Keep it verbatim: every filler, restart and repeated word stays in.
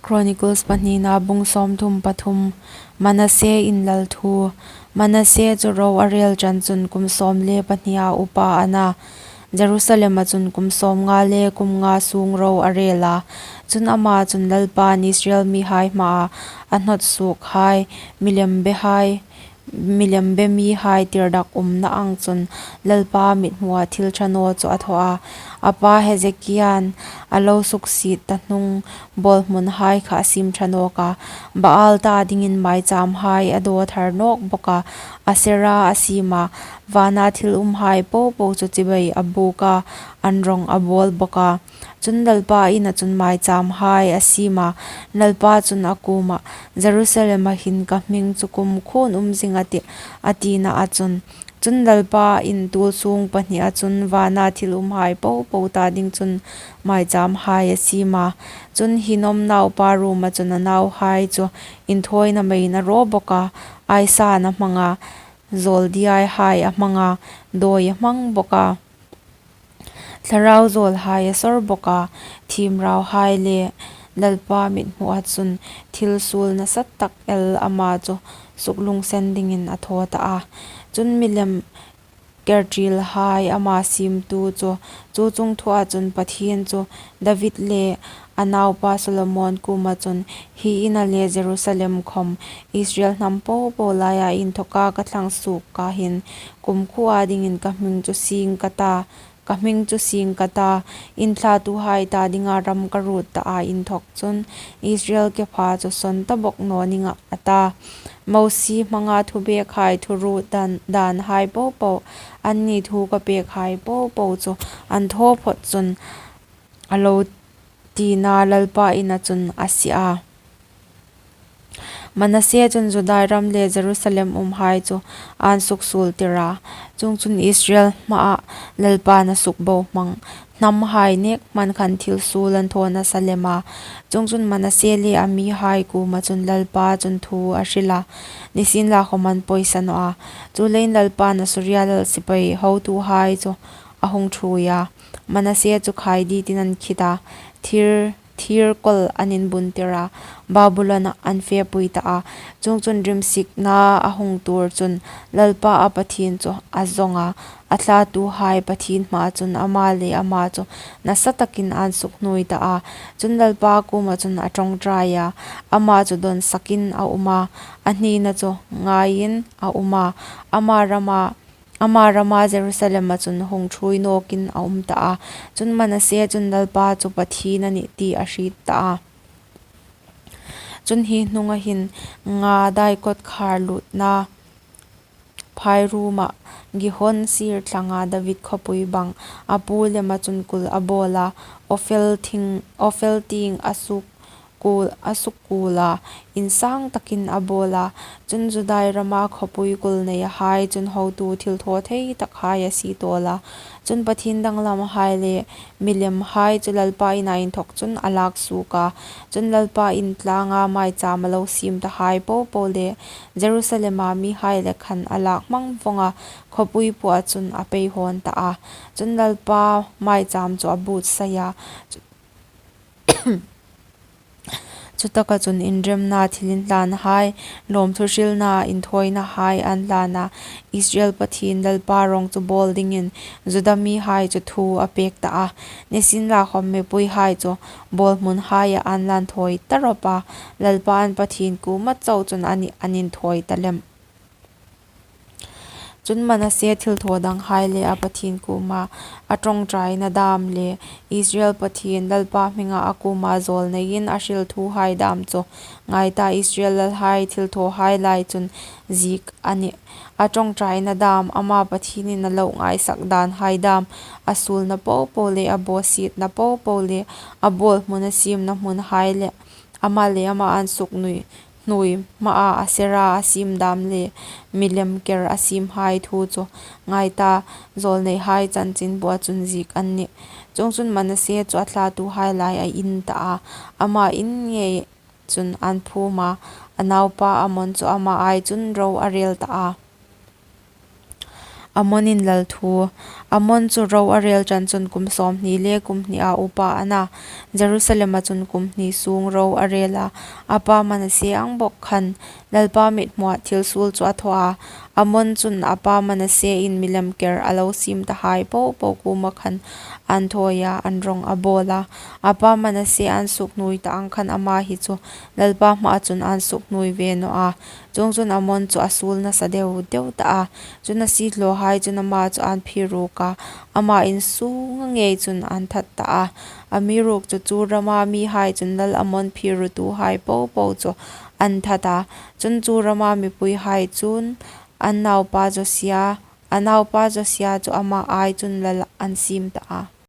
Chronicles pahnina bung sawmthum pathum. Manasse inlal thu. Manasse chu ro a rel chan chun kum sawm le pahnia upa a na. Jerusalema chun kum sawmnga le kum nga sung ro a rel a. Chun ama chun Lalpan Israel mihai hmaa a hnawt suokhai, milem behai, milem be mihai tirdakumna ang chun Lalpa mithmua thil ṭha naw chu a thaw a. A pa Hezekian a lo suksiet ta hnung bawlhmunhai kha a siem ṭha nawk a. Baal ta dingin maichâmhai a daw thar nawk bawk a. Asera a siem a, vana thil umhai popo chu chibai a bûk a, an rawng a bawl bawk a. Chun Lalpa ina chun maichâmhai a siem a. Lalpa chun a kuomah, Jerusalema hin ka hming chu kumkhuoin um zing a tih, a tina a chun. Chun Lalpa in tuolsung pahnia chun vana thil umhai popo ta ding chun maichâmhai a siem a. Chun Hinnom naupa ruoma chun a nauhai chu inthawina mei a raw bawk a, aisan a hmang a, zawldiaihai a hmang a, dawi a hmang bawk a. Thlarau zawlhai a sawr bawk a, thim rauhai le Lalpa mithmua chun thil suol nasa tak el ama chu suklungsen dingin a thaw ta a. Chun milem kerṭilhai ama siemtu chu, chu chungthua chun Pathien chu David le a naupa Solomon kuoma chun, hi ina le Jerusalem khawm Israel hnam popo laia inthoka ka thlang suok ka hin, kumkhuoa dingin ka hming chu sing ka ta, ka hming chu sing ka ta, in thlatuhai ta dinga ram ka ruot ta a, inthok chun Israel kepha chu sawn ta bawk naw ning a, a ta. Mosie hmanga thubiek hai, thuruot dan, danhai popo, anni thu ka pek hai popo chu an thaw phawt chun a lo tina Lalpa ina chun a sie a. Manasse chun Juda ram le Jerusalem umhai chu an suksuol tir a. Chuongchun Israel hmaa Lalpan a sukbohmang hnamhai nek hman khan thil suol an thaw nasa lem a. Chuongchun Manasse le a mihai kuoma chun Lalpa chun thu a hril a. Nisienlakhawm an pawisa naw a. Chuleiin Lalpan Assuria lal sipai hotuhai chu a hung ṭhuoi a. Manasse chu khaiditin an khit a. Thir, thir kawl an inbun tir a. Babulon an fepui ta a. Chuongchun rimsikna a hung tuor chun Lalpa a Pathien chu a zawng a. A thlatuhai Pathien hmaa chun ama le ama chu nasa takin an sukhnuoi ta a. Chun Lalpa kuoma chun a ṭawngṭai a. Ama chu dawnsakin a um a. A hnina chu ngaiin a um a. Ama rama, ama rama Jerusalema chun hung ṭhuoi nawkin a um ta a. Chun Manasse chun Lalpa chu Pathien a nih ti a hriet ta a. Chun hi hnunga hin nga dai kawtkhar lutna phairuoma Gihon sir thlanga David khawpui bang a pu lema chun kul a bawl a, Ophel thing, Ophel tieng a suk kul, a suk kul a, insang takin a bawl a. Chun Juda rama khawpui kul neihai chun hotu thilthawthei takhai a sie tawl a. Chun pathien danglamhai le milemhai chu Lalpa ina inthok chun a lak suok a. Chun Lalpa in tlanga maicham a lo siem tahai popo le Jerusalema mihai le khan a lak hmang vawng a, khawpui puoha chun a pei hawn ta a. Chun Lalpa maicham chu a buotsai a. Chutaka chun inremna thil inhlanhai, lawmthu hrilna inthawinahai an hlan a, Israel Pathien Lalpa rawng chu bawl dingin Juda mihai chu thu a pek ta a. Nisienlakhawm mipuihai chu bawlhmunhaia an lan thawi ta rawp a, Lalpa an Pathien kuoma chau chun an, an inthawi ta lem. Chun Manasse thilthaw danghai le a Pathien kuoma a ṭawngṭaina dam le Israel Pathien Lalpa hminga a kuoma zawlneiin a hril thuhai dam chu ngai ta, Israel lalhai thilthawhai lai chun ziek a nih. A ṭawngṭaina dam, ama Pathienin a lo ngaisak danhai dam, a suolna popo le a bawsietna popo le a bawlhmun a siemna hmunhai le ama le ama an suknuoi hnuoi hmaa Asera a siem dam le milem ker a siemhai thu chu ngai ta, zawlneihai chanchinbua chun ziek an nih. Chuongchun Manasse chu a thlatuhai lai a in ta a, ama in ngei chun an phum a, a naupa Amon chu ama ai chun ro a rel ta a. Amonin lal thu. Amon chu ro a rêl ṭan chun kum sâwmhni le kum hnia upa a na, Jerusalema chun kum hni sûng ro a rêl a, a pa Manasse ang bawk khan. Lalpa mithmuah thil suol chu a thaw a, Amon chun a pa Manassein milem ker a lo siem tahai po po kuoma khan a'n thawi a, an rawng a bâwl a. A pa Manasse a'n sukhnuoi ta ang khan ama hi chu Lalpa hmaa chun a'n sukhnuoi ve naw a, chuongchun Amon chu a suol nasa deu deu ta a. Chun a siehlawhai chun ama chu an phier rûk a, ama in sûnga ngei chun an that ta a. Amiruokchu chu rama mihai chun lal Amon phier rutuhai po po chu an that a. Chun chu rama mipuihai chun an naupa Josia, a naupa Josia chu ama ai chun lal an siem ta a.